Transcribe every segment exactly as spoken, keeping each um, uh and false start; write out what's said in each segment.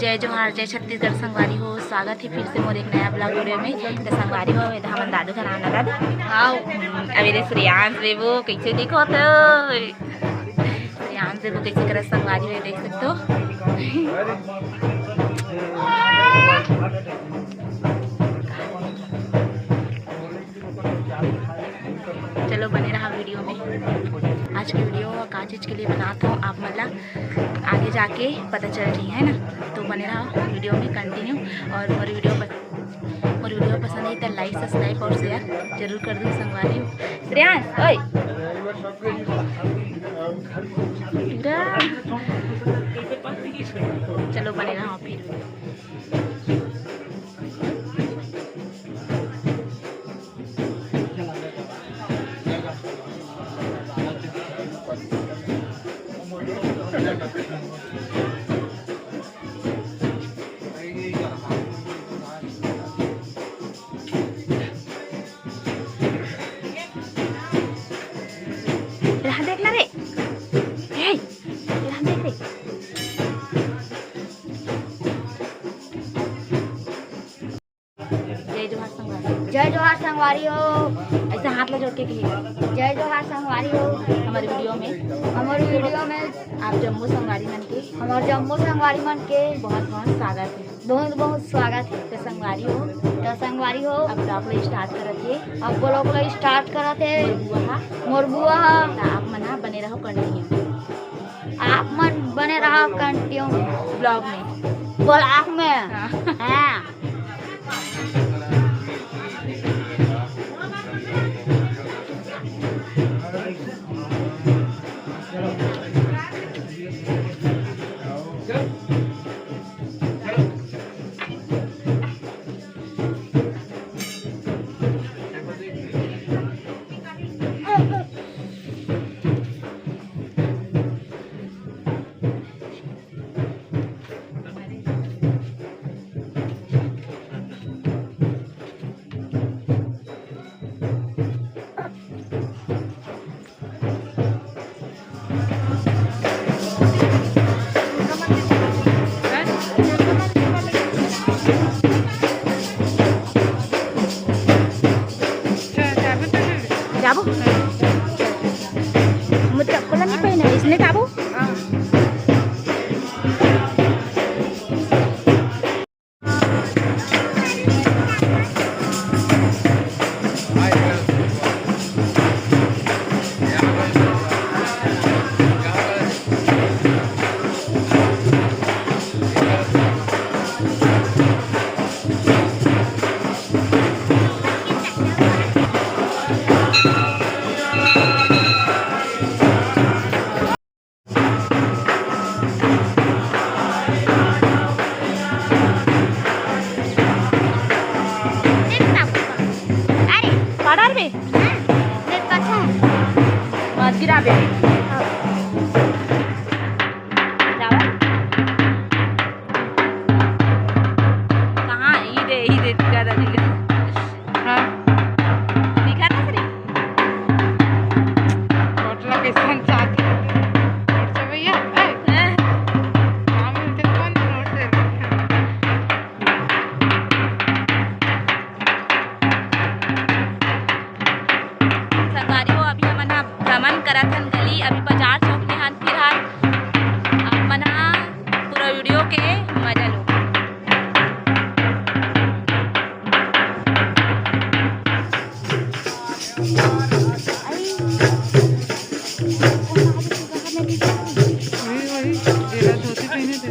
जय जोहार, जय छत्तीसगढ़ संगवारी हो, स्वागत हे फिर से मोर एक नया vlog video में। तो संगवारी हो, एदे हमन दादू घर आना दादू। आओ। अब एदे श्रेयांश बेबो कइसे दिखत हे? श्रेयांश बेबो कइसे करत संगवारी हो, देख सकत हो। चलो बने रहा video में। आज के video का चीज के लिए बनात हूँ, आप मन ला आगे जाके पता चल रही है ना, तो बने रहा video में continue। और मोर video पस-, मोर video पसंद आई तो like, subscribe और share जरूर कर दो संगवारी हो। श्रेयांश, ओए। चलो बने रहा फिर। रहा देखना रे। हे, रहा देख रे। जय जोहार संगवारी। जय जोहार संगवारी हो। ऐसे हाथ ला जोड़ के कहिए। जय जोहार संगवारी हो। हमारे video में, हमारे video में आप जम्मो संगवारी मन के, हमारे जम्मो संगवारी मन के बहुत बहुत स्वागत है। बहुत बहुत स्वागत है। तो संगवारी हो, तो संगवारी हो, अब vlog ला start करत हे। अब vlog ला start करत हे। मोर बुआ हा। मोर बुआ हा। तो आप मन हा बने रहो continue। आप मन बने रहा continue vlog में। Vlog में। हाँ। हाँ। जाबो। मतलब, कोला नहीं पहिना, इसने जाबो। अरे, पाड़ार बे? हाँ, देख पाछा। मत गिरा बे। हाँ। जावा। कहाँ? ई दे, ई दे, दिखा दे, दिखा। हाँ। दिखा दे, श्री। पोटला कैसन चाहत हे? नोट से भैया, ए। हाँ। काम मिलते कौन नोट से? संगवारी हो, अभी हमन ह भ्रमण करत हन गली, अभी बाजार चौक में हन फिलहाल। आप मन ह पूरा video के मजा लो। वही, वही, जेला धोती पहने थे।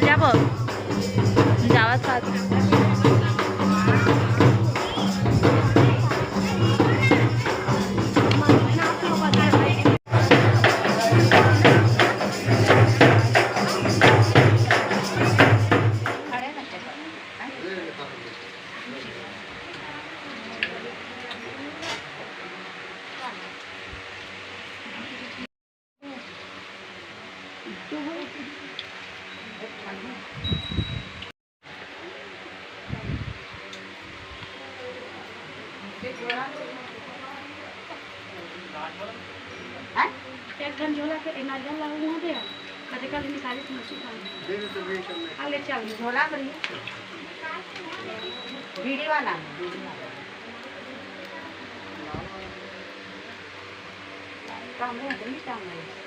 जाबो। जावत साथ। हैं? एक ठन झोला के नारियल ला वहाँ दे, कते कल निकाली से मछली खाए। दे दे तो वही सब में। आ ले चल। झोला भरी। बीड़ी वाला, बीड़ी वाला। काम है, तो नहीं काम है।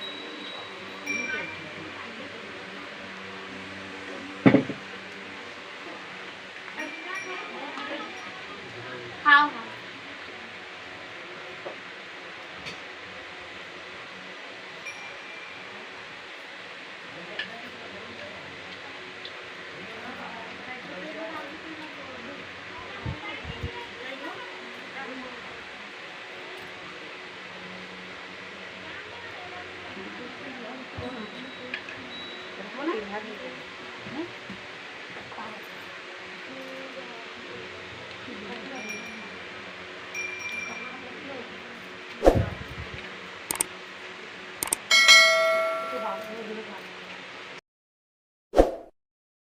हाँ, हाँ।